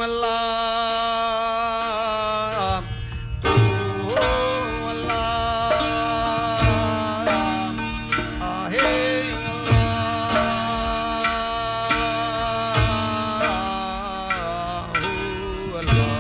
الله هو الله آهي الله هو الله الله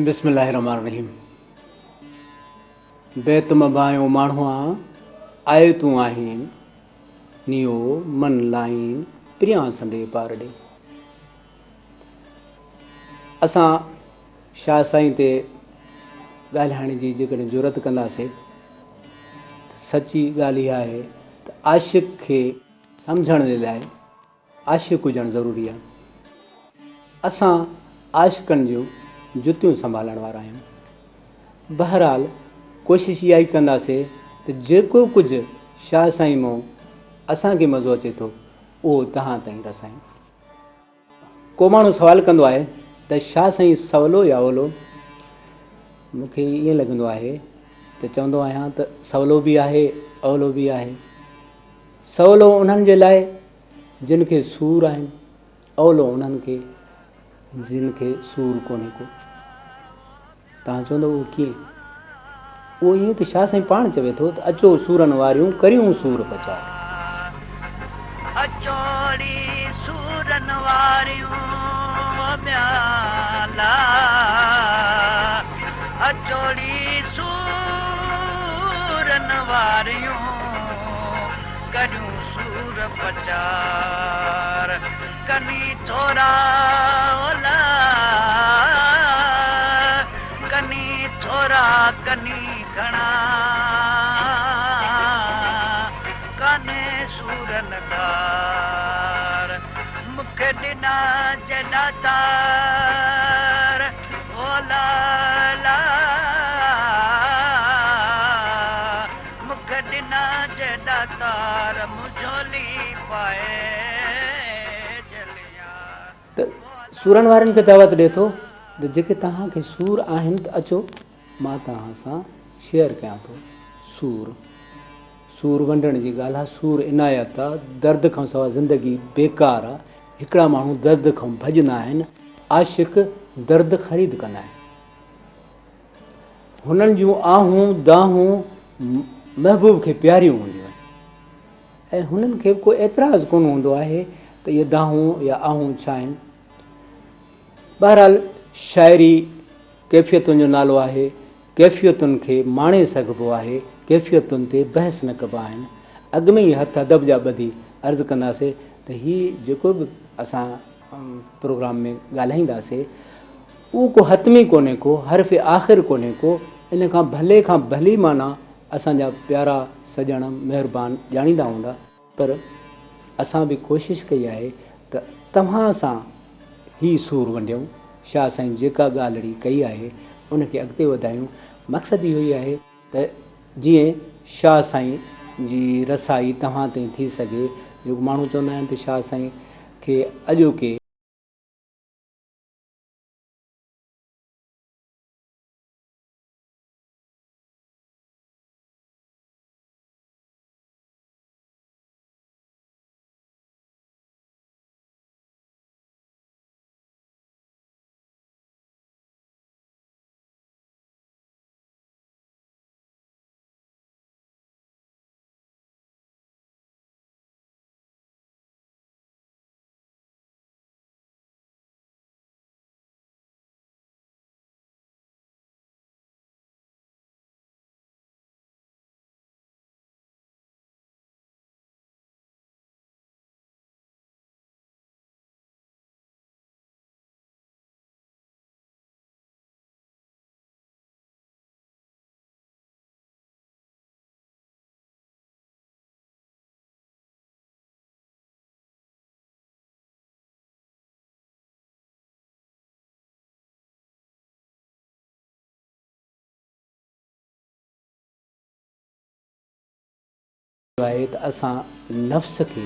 بسم الله الرحمن الرحيم بيت مبايو ماڻهو آء تون آهين نيو من لائين پريان سندي پار ڏي. اسان شاهه سائين تي ڳالهائڻ جي جيڪڏهن جرئت ڪنداسين ته سچي ڳالهه اها آهي ته عاشق کي سمجهڻ جي لاء عاشق هجڻ ضروري آهي. اسان عاشقن جون جتيون سنڀالڻ وارا آهيون. بهرحال ڪوشش اها ئي ڪنداسين ته جيڪو ڪجهه شاهه سائين مون اسان کي مزو اچي ٿو اهو توهان تائين رسايون. ڪو ماڻهو سوال ڪندو آهي ته شاهه سائين سولو يا اولو؟ مون کي ائين لڳندو آهي ته چوندو آهيان ته سولو به آهي اولو به آهي. سولو انهن جي لاء جن کي سور آهن، اولو انهن کي جن کي سور ڪونهي ڪو. توهان چوندؤ اهو ڪيئن؟ اهو ائين ته شاهه سائين پاڻ چوي ٿو ته اچو سورن واريون ڪريون سور پچار. اچو ڙي سورن واريون ميالا اچو ڙي سورن واريون ڪريون سور پچار. ڪني ٿورا اولا ڪني ٿورا ڪني گهڻا ڪانهي سورن ڌار مونکي ڏنا جي ڏاتار اولا لا مونکي ڏنا جي ڏاتار مون جهولي پائي جهليا. ته سورن وارن کي دعوت ڏئي ٿو ته جيڪي توهان کي سور آهن ته اچو مان توهان سان شيئر ڪيان ٿو سور سور ونڊڻ جي ڳالهه آ سور عنايت آ درد کان سوا زندگي بيڪار آ هڪڙا ماڻهو درد کان ڀڄندا آهن عاشق درد خريد ڪندا آهن. هنن جون آهون دانهون محبوب کي پياريون هونديون آهن ۽ هنن کي به ڪو اعتراض ڪونه هوندو آهي ته اهي دانهون يا آهون ڇا آهن. بهرحال شاعري ڪيفيتن جو نالو آهي، ڪيفيتن کي ماڻي سگهبو آهي، ڪيفيتن تي بحث نه ڪبا آهن. اڳ ۾ ئي هٿ ادب جا ٻڌي عرض ڪنداسين ته هي جيڪو به اسان پروگرام ۾ ڳالهائينداسي اهو ڪو حتمي ڪونهي ڪو حرف آخر ڪونهي ڪو ان کان ڀلي کان ڀلي معنيٰ اسان جا پيارا سڄڻ مهربان ڄاڻيندا هوندا پر اسان به ڪوشش ڪئي آهي ته توهان سان هي سور ونڊيون شاهه سائين جيڪا ڳالهڙي ڪئي آهي ان کي اڳتي وڌايون مقصد اهو ئي آهي ته جيئن شاهه سائين جي رسائي توهان تائين ٿي سگهي، جيڪو ماڻهو چوندا آهن ته شاهه سائين کي اڄوڪي. آهي ته اسان نفس کي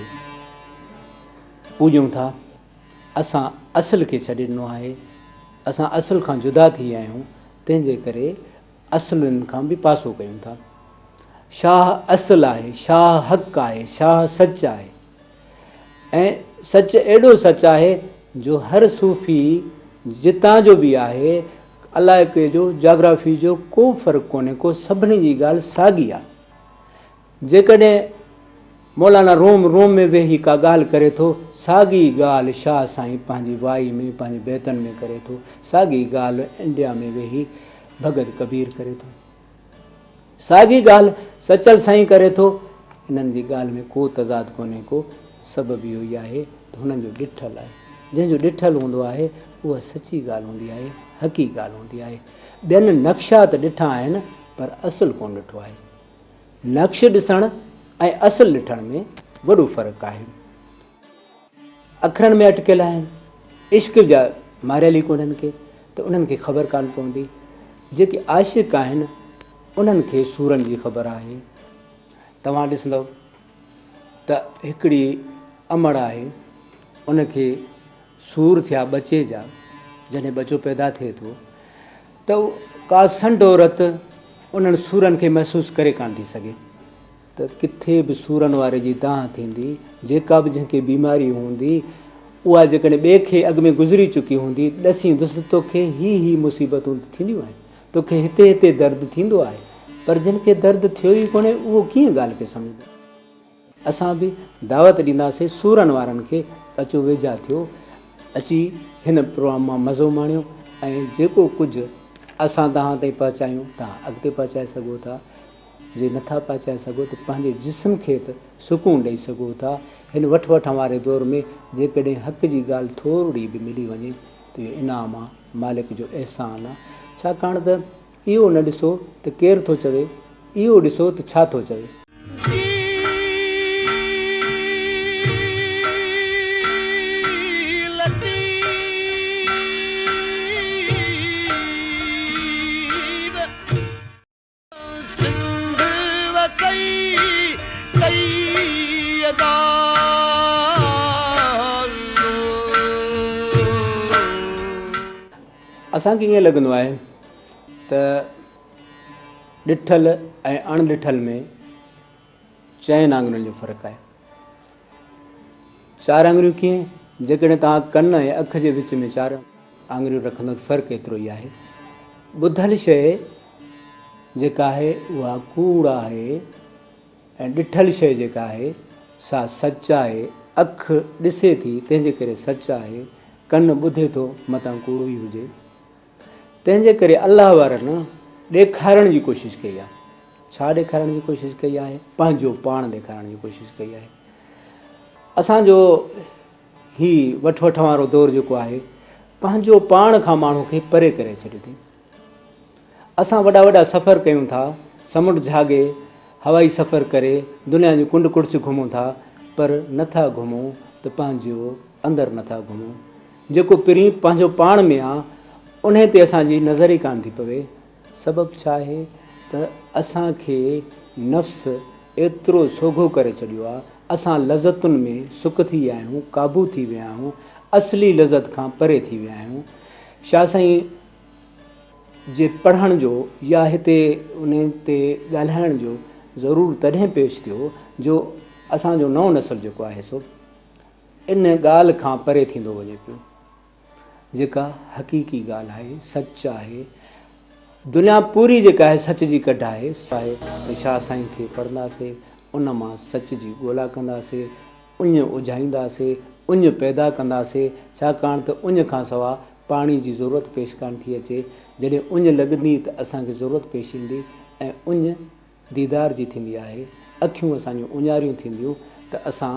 پوڄيون ٿا، اسان اصل کي ڇڏي ڏنو آهي، اسان اصل کان جدا ٿي ويا آهيون، تنهن جي ڪري اصلن کان به پاسو ڪيون ٿا. شاهه اصل آهي، شاهه حق آهي، شاهه سچ آهي ۽ سچ اهڙو سچ آهي جو هر صوفي جتان جو به آهي، علائقي جو، جاگرافي جو ڪو فرق ڪونهي ڪو، سڀني جي ڳالهه ساڳي آهي. جيڪڏهن مولانا روم روم ۾ ويهي ڪا ڳالهه ڪري ٿو، ساڳي ڳالهه شاهه سائين پنهنجي وائي ۾ پنهنجي بيتن ۾ ڪري ٿو، ساڳي ڳالهه انڊيا ۾ ويهي ڀڳت ڪبير ڪري ٿو، ساڳي ڳالهه سچل سائين ڪري ٿو، انهن جي ڳالهه ۾ ڪو تضاد ڪونهي ڪو، سبب اهو ئي آهي ته هنن جو ڏٺل آهي، جنهن جو ڏٺل هوندو آهي اها سچي ڳالهه هوندي آهي، حقي ڳالهه هوندي آهي. ٻين نقشا ته ڏٺا آهن پر اصل ڪونه ڏٺو آهي. نقش ڏسڻ ۽ اصل ڏٺڻ ۾ وڏو فرق آهي. اکرن ۾ اٽڪيل آهن، عشق جا ماريل ئي ڪونهن ڪي ته انهن کي خبر ڪانه پوندي. جيڪي عاشق آهن انهن کي سورن جي خبر آهي. توهان ڏسندؤ ته هڪڙي امڙ آهي ان کي سور ٿيا ٻچي جا، جڏهن ٻچو پيدا ٿئي ٿو ته ڪا سنڍ عورت انهن سورن کي محسوس ڪري ڪانه ٿي سگهي ته ڪٿي به سورن واري جي دانهن ٿيندي، جيڪا به جنهن کي بيماري هوندي اها جيڪڏهن ٻئي کي اڳ ۾ گذري چڪي هوندي، ڏسيندس ته توکي هي هي مصيبتون ٿينديون آهن، توکي هتي هتي درد ٿيندو آهي، پر جنهن کي درد ٿيو ئي ڪونهي اهو ڪيئن ڳالهه کي سمجهندو؟ اسان به دعوت ڏينداسين سورن وارن کي ته اچو ويجها ٿيو اچي هن پروگرام مان مزو ماڻيو ۽ جيڪو ڪجهه اسان توهان تائين پهچايون توهان اڳتي پهچائي سگهو ٿا جي نٿا پهچائي سگهو ته پنهنجي جسم کي ته سڪون ڏئي سگهو ٿا هن وٺ وٺان واري دور ۾ جيڪڏهن حق جي ڳالهه ٿورڙي به ملي وڃي ته اهو انعام آ مالڪ جو احسان آ ڇاڪاڻ ته اهو نه ڏسو ته ڪير ٿو چوي، اهو ڏسو ته ڇا ٿو چوي. اسان کي ائين لڳندو آهي ته ڏٺل ۽ اڻ ڏٺل ۾ چئن آڱرين جو فرق آهي. چار آڱريون ڪيئن؟ جيڪڏهن توهان ڪن ۽ اک جي وچ ۾ چار آڱريون رکندو ته فرق ايترو ئي آهي. ٻڌل شيء جيڪا آهي اها ڪوڙ آهي ۽ ڏٺل شيء جيڪا آهي سا سچ آهي. اک ڏسي ٿي تنهن جي ڪري سچ آهي، ڪن ٻڌي ٿو متان ڪوڙو ئي هجي. تنهن جي ڪري الله وارن ڏيکارڻ جي ڪوشش ڪئي آهي. ڇا ڏيکارڻ جي ڪوشش ڪئي آهي؟ پنهنجو پاڻ ڏيکارڻ جي ڪوشش ڪئي آهي. اسان جو هي وٺ وٺان وارو دور جيڪو آهي پنهنجو پاڻ کان ماڻهو کي پري ڪري ڇڏيو اٿئي. اسان وڏا وڏا سفر ڪيون ٿا، سمنڊ جهاڳي، هوائي سفر ڪري دنيا جون ڪنڊ ڪڙڇ گهمون ٿا پر نه ٿا گهمون ته پنهنجو اندر نه ٿا گهمون. جيڪو پرين پنهنجو پاڻ ۾ آ، انهي تي اسان جي نظر ئي ڪانه ٿي پوي. سبب ڇا آهي ته اسان کي نفس ايترو سوگهو ڪري ڇڏيو آ، اسان لذتن ۾ سڪ ٿي ويا آهيون، قابو ٿي ويا آهيون، اصلي لذت کان پري ٿي ويا آهيون. شاهه سائين جي پڙهڻ جو يا هتي انهي تي ڳالهائڻ جو ضرور تڏهن پيش ٿيو جو اسان جو نئون نسل جيڪو آهي سو ان ڳالهه کان پري ٿيندو وڃي پيو، جيڪا حقيقي ڳالهه آهي، سچ آهي. دنيا پوري جيڪا آهي سچ جي ڪڍ آهي. آهي ته شاهه سائين کي پڙهنداسي، ان مان سچ جي ڳولا ڪنداسي، اڃ اجهائينداسي، اڃ پيدا ڪنداسي، ڇاڪاڻ ته اڃ کان سوا پاڻي جي ضرورت پيش ڪانه ٿي اچي. جڏهن اڃ لڳندي ته اسان کي ضرورت پيش ايندي ۽ اڃ ديدار جي ٿيندي آهي، اکيون اسان جون اڃاريون ٿينديون ته اسان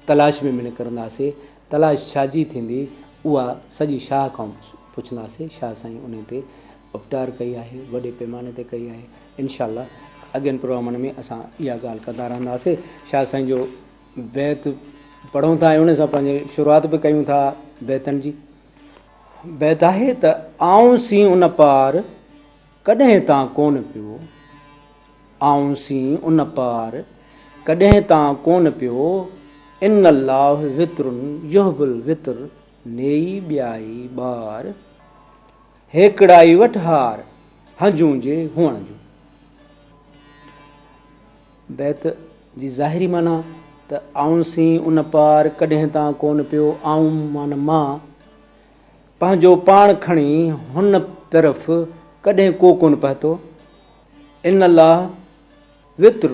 تلاش ۾ به نڪرنداسي، تلاش ڇا جي ٿيندي اها سڄي شاهه کان پڇنداسي، شاهه سائين انهي تي اپٽار ڪئي آهي، وڏي پيماني تي ڪئي آهي، انشاء الله اڳين پروگرامن ۾ اسان اها ڳالهه ڪندا رهنداسي، شاهه سائين جو بيت پڙهون ٿا ۽ ان سان پنهنجي شروعات به ڪيون ٿا بيتن جي. بيت آهي ته آئون سين ان پار ڪڏهن تان ڪونه پيو، آئون سين ان پار ڪڏهن تان ڪونه پيو، ان الله وتر يحب الوتر نيئي ٻيائي ٻار، هيڪڙائي وٺ هار، هنجون جي هئڻ جون. بيت جي ظاهري معنيٰ ته آئون سين ان پار ڪڏهن تان ڪونه پيو، آئون معنيٰ مان، پنهنجو پاڻ کڻي هن طرف ڪڏهن ڪو ڪونه پهتو. ان الله وتر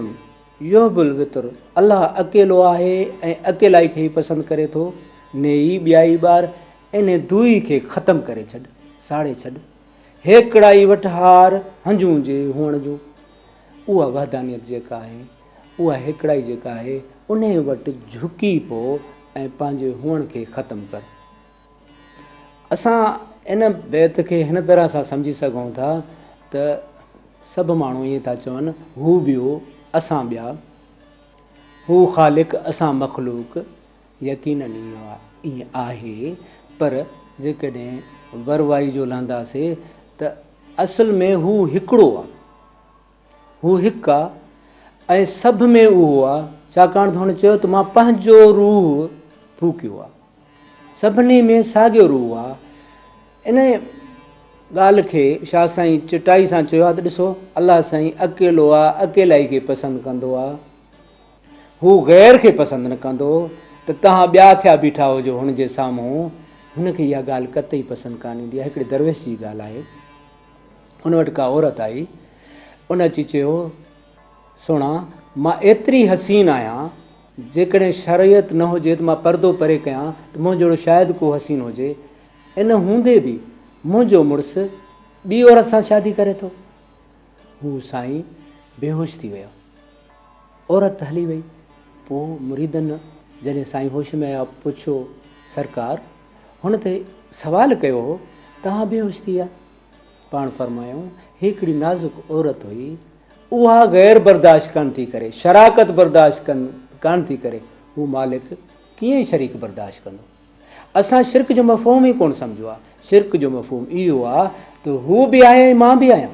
يحب الوتر الله اڪيلو آهي ۽ اڪيلائي کي ئي پسند ڪري ٿو. نيئي ٻيائي ٻار انهي دوئي کي ختم ڪري ڇڏ، ساڙي ڇڏ. هيڪڙائي وٺ هار هنجون جي هئڻ جون. اها وحدانيت جيڪا آهي، اها هيڪڙائي جيڪا آهي، انهي وٽ جهڪي پو ۽ پنهنجي هئڻ کي ختم ڪر. اسان ان بيت کي هن طرح سان سمجهي سگهون ٿا ته سڀ ماڻهو ائين ٿا چون، هو ٻيو، اسان ٻيا، هو خالق، اسان مخلوق، يقيناً ائين آهي، پر جيڪڏهن وروائي جو لهنداسي ته اصل ۾ هو هڪڙو آ. هو هڪ آ ۽ سڀ ۾ اهو آ، ڇاڪاڻ ته هن چيو ته مان پنهنجو روح ڦوڪيو آ. سڀني ۾ ساڳيو روح آ. انهيء ڳالهه کي شاهه سائين چٽائي سان چيو آ ته ڏسو الله سائين اڪيلو آ، اڪيلائي کي پسند ڪندو آ. هو غير کي پسند نه ڪندو ته توهان ٻيا ٿيا بيٺا هجو هن جي سامهون. هن کي اها ڳالهه قطعي پسند ڪانه ايندي آ. هڪڙي درويش جي ڳالهه آهي. ان وٽ ڪا عورت آئي، ان اچي چيو، سهڻا، مان ايتري حسين آهيان، جيڪڏهن شرعيت نه هجي ته مان پردو پري ڪيان ته منهنجو جهڙو شايد ڪو حسين هجي، ان هوندي به منهنجو مڙس ٻي عورت سان شادي ڪري ٿو. هو سائين بيهوش ٿي ويو. عورت هلي وئي. پوء مريدن جڏهن سائين هوش ۾ آيا پڇيو، سرڪار! هن تي سوال ڪيو هو، توهان بيهوش ٿي ويا؟ پاڻ فرمايائون، هڪڙي نازڪ عورت هئي، اها غير برداشت ڪانه ٿي ڪري، شراڪت برداشت ڪانه ٿي ڪري، هو مالڪ ڪيئن شريڪ برداشت ڪندو؟ اسان شرڪ جو مفهوم ئي ڪونه سمجهيو آهي. شرڪ جو مفهوم اهو آهي ته هو به آهي ۽ مان به آهيان.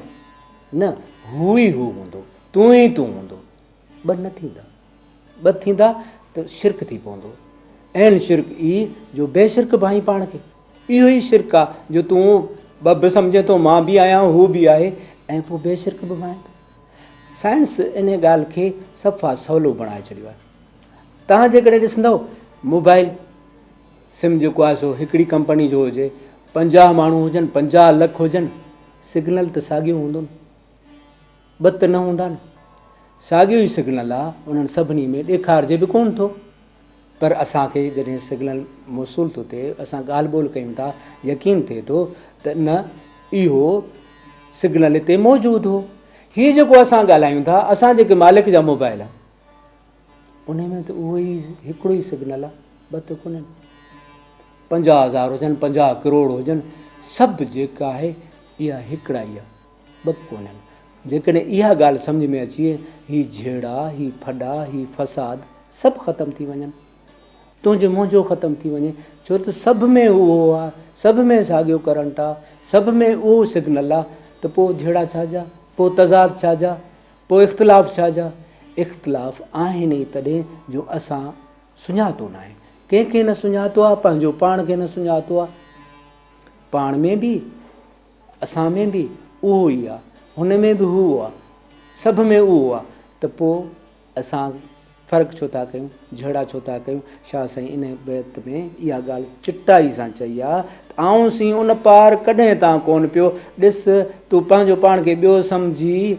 نه، هو ئي هو هوندو، تون ئي تون هوندو. ٻه نه ٿيندا. ٻه ٿيندا ته شرڪ ٿي پوندو. عين شرڪ ئي جو بي شرڪ ڀانئين پاڻ کي. اهو ئي شرڪ آ جو تون ٻه به سمجهين ٿو، مان به آهيان، هو به آهي ۽ پوء بي شرڪ به ڀانئين ٿو. سائنس انهي ڳالهه کي صفا سولو بڻائي ڇڏيو آهي. توهان جيڪڏهن ڏسندؤ موبائل سم جيڪو آهي سو هڪڙي ڪمپني جو هجي، 50 ماڻهو هجن، 50 لک هجن، سگنل ته ساڳيو هوندو نه. ٻه ته نه هوندا نه. ساڳيو ئي سگنل آ انهن سڀني ۾ ڏيکارجي به ڪونه ٿو. پر اسان کي جڏهن سگنل موصول ٿو ٿئي اسان ڳالهه ٻولهه ڪيون ٿا يقين ٿئي ٿو ته نه اهو سگنل هتي موجود هو. هي جيڪو اسان ڳالهايون ٿا اسان جيڪي مالڪ جا موبائل آهن انهي ۾ ته اهو ئي هڪڙو ئي سگنل آ ٻه ته ڪونهن. 50 هزار هجن 50 ڪروڙ هجن سڀ جيڪا آهي اها هڪڙائي آ. ٻه ڪونهن. جيڪڏهن اها ڳالهه سمجهه ۾ اچي، هي جهيڙا، هي ڦڏا، هي فساد سڀ ختم ٿي وڃن. تنهنجو منهنجو ختم ٿي وڃي. ڇو ته سڀ ۾ اهو آ، سڀ ۾ ساڳيو ڪرنٽ آ، سڀ ۾ اهو سگنل آ ته پوء جهيڙا ڇا جا؟ پوء تضاد ڇا جا؟ پوء اختلاف ڇا جا؟ اختلاف آهن ئي تڏهن جو اسان سڃاتو ناهي. ڪنهن کي نه سڃاتو آ، پنهنجو پاڻ کي نه سڃاتو آ. پاڻ ۾ به اسان ۾ به اهو ئي آ، هن ۾ به اهو آ، سڀ ۾ اهو آ ته پوء اسان فرق ڇو ٿا ڪيون، جهيڙا ڇو ٿا ڪيون؟ شاهه سائين ان بيت ۾ اها ڳالهه چٽائي سان چئي آ ته آئون سين ان پار ڪڏهن تان ڪونه پيو، ڏس تون پنهنجو پاڻ کي ٻيو سمجهي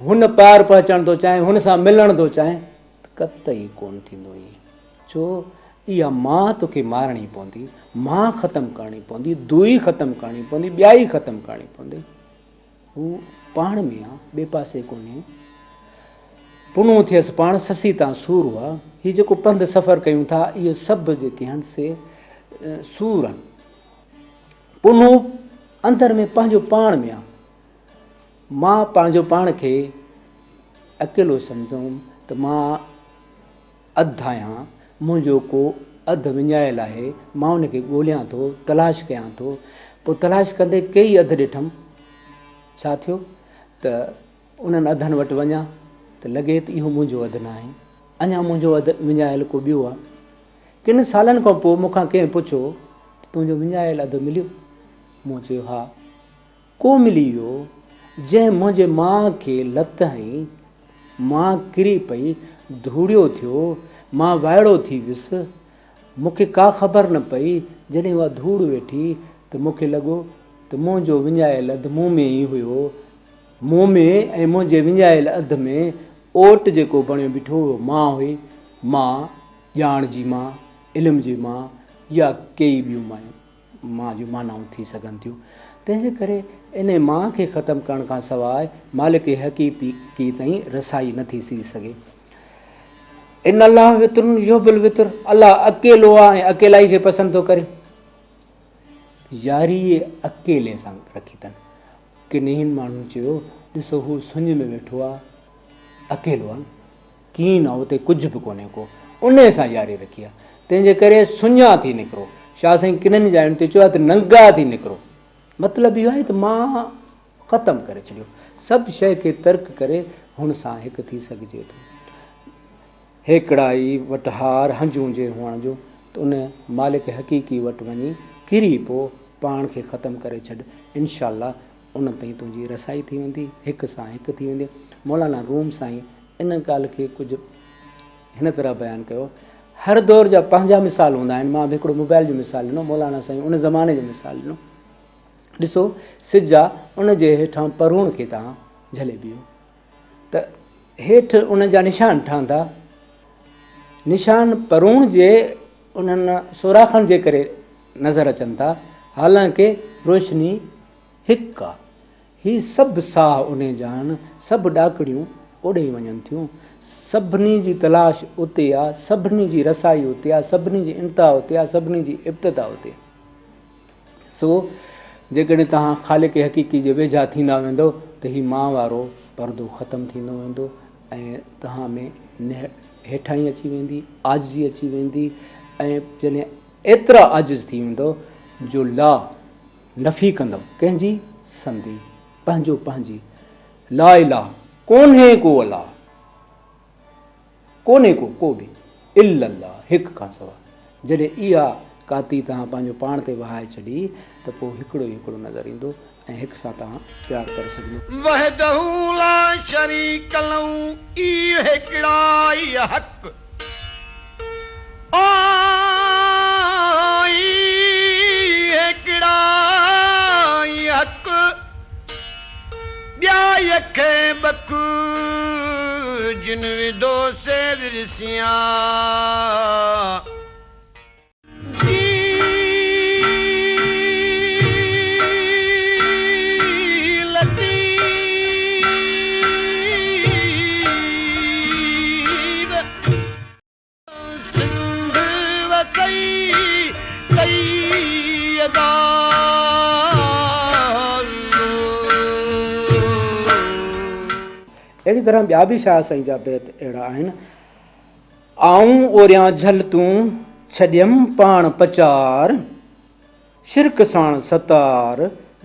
هن پار پهچڻ ٿو چاهين، هن سان ملڻ ٿو چاهين ته قطعي ڪونه ٿيندو ائين. ڇو اها مان توکي مارڻي پوندي، مان ختم ڪرڻي پوندي، دوئي ختم ڪرڻي پوندي، ٻيائي ختم ڪرڻي پوندي. هو پاڻ ۾ آ، ٻئي پاسي ڪونهي. پنهون ٿيس پاڻ، سسي تان سور هئا. هي جيڪو پنڌ سفر ڪيون ٿا، اهي سڀ جيڪي آهن سي سور آهن. پنهون اندر ۾ پنهنجو پاڻ ۾ آ. مان پنهنجو پاڻ کي اڪيلو سمجهندم ته مان اڌ آهيان، منهنجو ڪو اڌ وڃايل آهي، مان ان کي ڳوليان ٿو، تلاش ڪيان ٿو. پوء تلاش ڪندي ڪيئي اڌ ڏٺم. ڇا ٿيو ته انهن اڌن وٽ وڃان ته لڳي ته اهو منهنجو اڌ ناهي، اڃا منهنجو اڌ وڃايل ڪو ٻيو آ. ڪن سالن کان پوء مون کان ڪنهن پڇيو ته تنهنجو وڃايل اڌ مليو؟ مون چيو ها. ڪو ملي ويو، جنهن منهنجي ماء کي لت هنئي، ماء ڪري پئي، ڌوڙيو ٿيو، مان وائڙو ٿي ويس، مون کي ڪا خبر نه پئي، جڏهن اها ڌوڙ ويٺي ته مون کي لڳو ته منهنجو وڃايل اڌ مون ۾ ئي هيو، مون ۾ ۽ منهنجي وڃايل اڌ ۾ اوٽ جيڪو بڻيو بيٺو اهو مان هئي، مان، ڄاڻ جي مان، علم جي مان يا ڪيئي ٻيون مايون. مان جون معنائون ٿي سگهن ٿيون. تنهن جي ڪري انهي مان کي ختم ڪرڻ کان سواء مالڪ حقيقي تائين رسائي نه ٿي ٿي سگهي. ان الله وتر يحب الوتر، الله اڪيلو آهي ۽ اڪيلائي کي پسند ٿو ڪري. ياري اڪيلي سان رکي اٿن. ڪنهن ماڻهن چيو، ڏسو هو سڃ ۾ ويٺو آهي، اڪيلو آهي. ڪين آ اتي ڪجهه به ڪونهي ڪو انهي سان ياري رکي آ تنهن جي ڪري سڃا ٿي نڪرو. شاهه سائين ڪنن جاين تي چيو آ ته ننگا ٿي نڪرو. مطلب اهو آهي ته مان ختم ڪري ڇڏيو. سڀ شيء کي ترڪ ڪري هن سان هڪ ٿي سگهجي ٿو. هيڪڙائي وٽ هار هنجون جي هئڻ جو ته ان مالڪ حقيقي وٽ وڃي ڪري پو پاڻ کي ختم ڪري ڇڏ انشاء الله ان تائين تنهنجي رسائي ٿي ويندي، هڪ سان هڪ ٿي ويندي. مولانا روم سائين ان ڳالهه کي ڪجهه هن طرح بيان ڪيو، هر دور جا پنهنجا مثال هوندا آهن، مان به هڪڙو موبائل جو مثال ڏنو، مولانا سائين ان زماني جو مثال ڏنو. ڏسو سج آ، ان جي هيٺان پروڻ کي توهان جهلي بيهو ته هيٺ ان جا نشان ٺهندا، نشان پروڻ جي انهن سوراخن جي ڪري نظر اچن ٿا، حالانڪه روشني هڪ آ. هي سڀ ساهه انهي جا آهن، سڀ ڏاڪڻيون اوڏهين وڃن ٿيون. سڀني جي تلاش اتي آ، سڀني جي رسائي اتي آ، سڀني جي انتها اتي آ، سڀني جي ابتدا اتي آ. سو جيڪڏهن توهان خالق حقيقي جي ويجها ٿيندا ويندؤ ته هي مان وارو پردو ختم ٿيندو ويندو ۽ توهان ۾ هيٺاهين اچي ويندي، عاجزي اچي ويندي ۽ جڏهن ايترا عاجز ٿي ويندؤ جو لا نفي ڪندؤ ڪنهن جي؟ سندي، پنهنجو پنهنجي، لا اله، ڪونهي ڪو الله، ڪونهي ڪو ڪو به، الا الله، هڪ کان سوا. جڏهن اها ڪاتي توهان پنهنجو پاڻ تي وهائي ڇڏي ته پوء هڪڙو ئي هڪڙو نظر ايندو ۽ هڪ سان توهان پيار ڪري سگهندو. وحده لا شريڪ له اي هيڪڙا ئي حق. آء هيڪڙا ئي حق، ٻيا يکي ٻک، جن وڌو سي ورسيان. جي لطيف. سنڌ وسئي سيدا. اهڙي طرح ٻيا به شاهه سائين جا بيت اهڙا آهن. آئون اوريان جهل تون، ڇڏيم پاڻ پچار، شرڪ ساڻ ستار،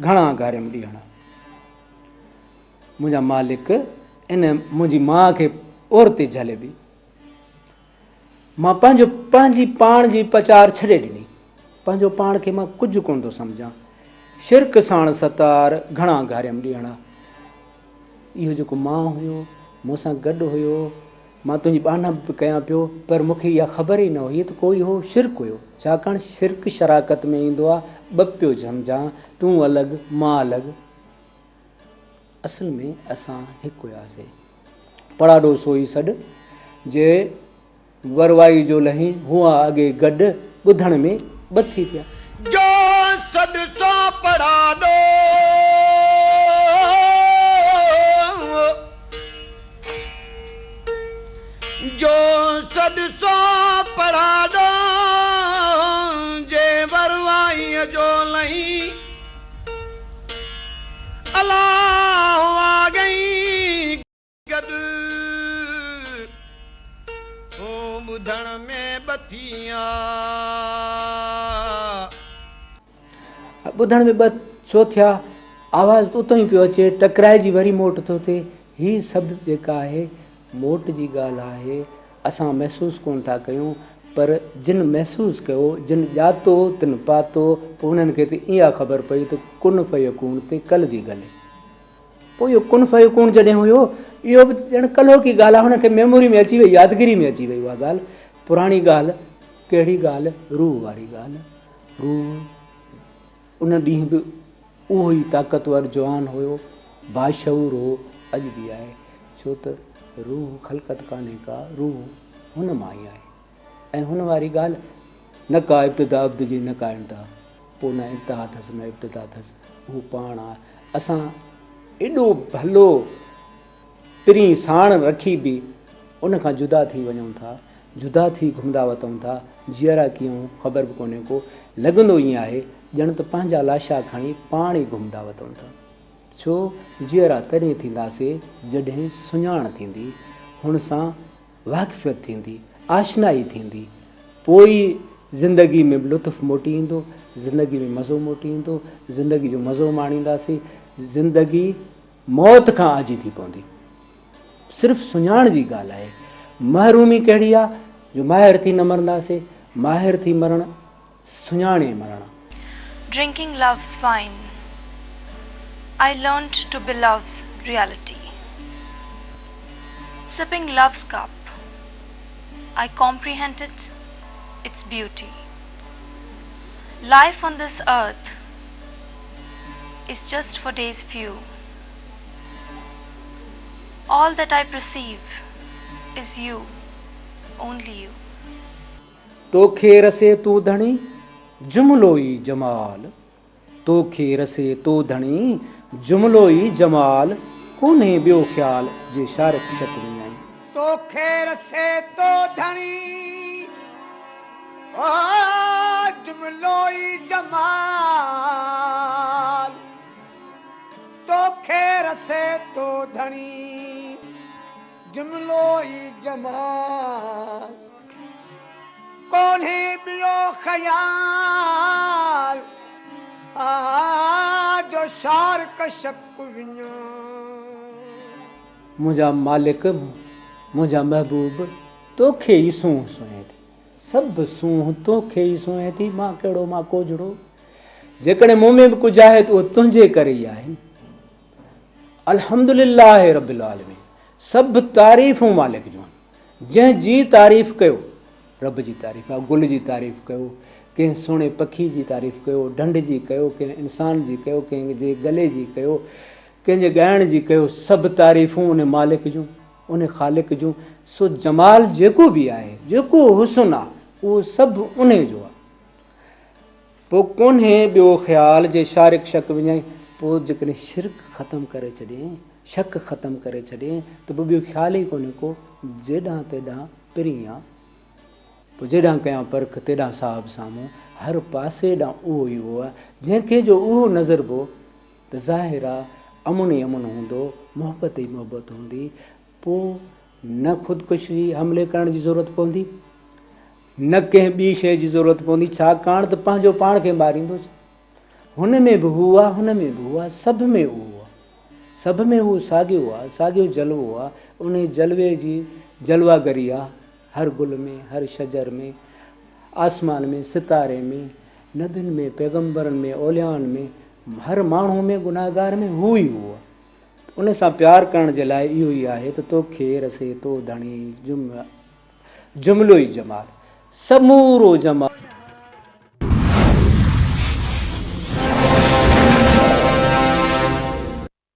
گهڻا گهاريم ڏينهڙا. منهنجا مالڪ ان منهنجي ماء کي اورتي جهلي به. مان پنهنجو پنهنجي پاڻ جي پچار ڇڏي ڏني. پنهنجو پاڻ کي مان ڪجهه ڪونه ٿو سمجهان. شرڪ ساڻ ستار گهڻا گهاريم ڏينهڙا. اهو جيڪو مان هيو، مون سان گڏ هيو، مان تنهنجي ٻانهپ به ڪيان پيو، پر مون کي اها خبر ئي نه هئي ته ڪو اهو شرڪ هيو. ڇاڪاڻ شرڪ شراڪت ۾ ايندو آ، ٻه پيو سمجهان، تون الڳ، مان الڳ. اصل ۾ اسان هڪ هياسين. پڙاڏو سوئي سڏ، جي وروائي جو لهين، هئا اڳي گڏ، ٻڌڻ ۾ ٻه ٿي پيا. جو سڏ سو پڙاڏو، جو سڏ سو پڙاڏو، جي وروائيء جو لهين. الله آ گئي گڏ هون ٻڌڻ ۾ ٻه ٿيا. ٻڌڻ ۾ ٻه ڇو ٿيا؟ آواز ته اتان ئي پيو اچي، ٽڪرائجي وري موٽ ٿو ٿئي. هي سڀ جيڪا آهي موٽ جي ڳالهه آهي، اسان محسوس ڪونه ٿا ڪيون، پر جن محسوس ڪيو، جن ڄاتو، تن پاتو، پوء انهن کي ته اها خبر پئي ته ڪن فيڪون تي ڪل the گلي. پوء اهو ڪن فيڪون جڏهن هيو، اهو به ڄڻ ڪلهوڪي ڳالهه آهي، هن کي ميموري ۾ اچي وئي، يادگيري ۾ اچي وئي اها ڳالهه، پراڻي ڳالهه، ڪهڙي ڳالهه؟ روح واري ڳالهه، روح ان ڏينهن به اهو ئي طاقتور جوان هيو، باشعور هو، اڄ به آهي، ڇو ته روح خلقت ڪانهي ڪا، روح هن مان ئي آهي ۽ هن واري ڳالهه نه ڪا ابتدا عبد جي نه ڪا انتها، پوء نه انتها اٿس نه ابتدا اٿس، هو پاڻ آهي. اسان ايڏو ڀلو پرين ساڻ رکي به ان کان جدا ٿي وڃون ٿا، جدا ٿي گهمندا وتون ٿا، جيئرا ڪيئن خبر به ڪونهي ڪو، لڳندو ائين آهي ڄڻ ته پنهنجا لاشا کڻي پاڻ ئي گهمندا وتون ٿا. ڇو جيئرا تڏهن ٿينداسي جڏهن سڃاڻ ٿيندي، هن سان واقفيت ٿيندي، آشنائي ٿيندي، پوء ئي زندگي ۾ به لطف موٽي ايندو، زندگي ۾ مزو موٽي ايندو، زندگي جو مزو ماڻينداسي، زندگي موت کان آجي ٿي پوندي. صرف سڃاڻ جي ڳالهه آهي. محرومي ڪهڙي آ جو ماهر ٿي نه مرنداسي، ماهر ٿي مرڻ سڃاڻي مرڻ آ. Drinking love's wine, I learnt to be love's reality. Sipping love's cup, I comprehended its beauty. Life on this earth is just for days few. All that I perceive is you, only you. توکي رسي تو ڌڻي، جملو ئي جمال. توکي رسي تو ڌڻي، جملو ئي جمال. ڪونهي ٻيو خيال، جي شارق شڪ وڃائين. توکي رسي تو ڌڻي، او جملو ئي جمال. توکي رسي تو ڌڻي، جملو ئي جمال. ڪونهي ٻيو خيال، آ جو شارق شڪ وڃان. منهنجا مالڪ منهنجا محبوب توکي ئي سونهن سونهين ٿي. سڀ سونهن توکي ئي سونهين ٿي، مان ڪهڙو مان ڪوجهڙو. جيڪڏهن مون ۾ به ڪجهه آهي ته اهو تنهنجي ڪري ئي آهي. الحمدلله رب العالمين سڀ تعريفون مالڪ جون آهن. جنهن جي تعريف ڪيو رب جي تعريف آهي. گل جي تعريف ڪيو، ڪنهن سهڻي پکي جي تعريف ڪيو، ڍنڍ جي ڪيو، ڪنهن انسان جي ڪيو، ڪنهن جي گلي جي ڪيو، ڪنهن جي ڳائڻ جي ڪيو، سڀ تعريفون ان مالڪ جون. ان خالق جون، سو جمال جيڪو به آهي، جيڪو حسن آ، اهو سڀ انهي جو آ. پوء ڪونهي ٻيو خيال جي شارڪ شڪ وڃائين، پوء جيڪڏهن شرڪ ختم ڪري ڇڏين، شڪ ختم ڪري ڇڏين ته پوء ٻيو خيال ئي ڪونهي ڪو، جيڏانهن تيڏانهن پرين آ. پوء جيڏانهن ڪيان پرک تيڏانهن صاحب سامهون، هر پاسي ڏانهن اهو ئي اهو آ، جنهن کي جو اهو نظربو ته ظاهر آ امن ئي امن هوندو، محبت ئي محبت هوندي، پوء نه خودڪشي حملي ڪرڻ جي ضرورت پوندي، نه ڪنهن ٻي شيء جي ضرورت پوندي، ڇاڪاڻ ته پنهنجو پاڻ کي ماريندو ڇا؟ هن ۾ به هو آ، هن ۾ به هو آ، سڀ ۾ اهو آ، سڀ ۾ اهو ساڳيو آ، ساڳيو جلوو آ، انهي جلوي جي جلوه گري آ، هر گل ۾، هر شجر ۾، آسمان ۾، ستاري ۾، نبين ۾، پيغمبرن ۾، اوليائن ۾، هر ماڻهو ۾ گناهگار ۾ هو ئي هو آهي. ان سان پيار ڪرڻ جي لاء اهو ئي آهي ته توکي رسي تو ڌڻي جملو ئي جمال، سمورو جمال.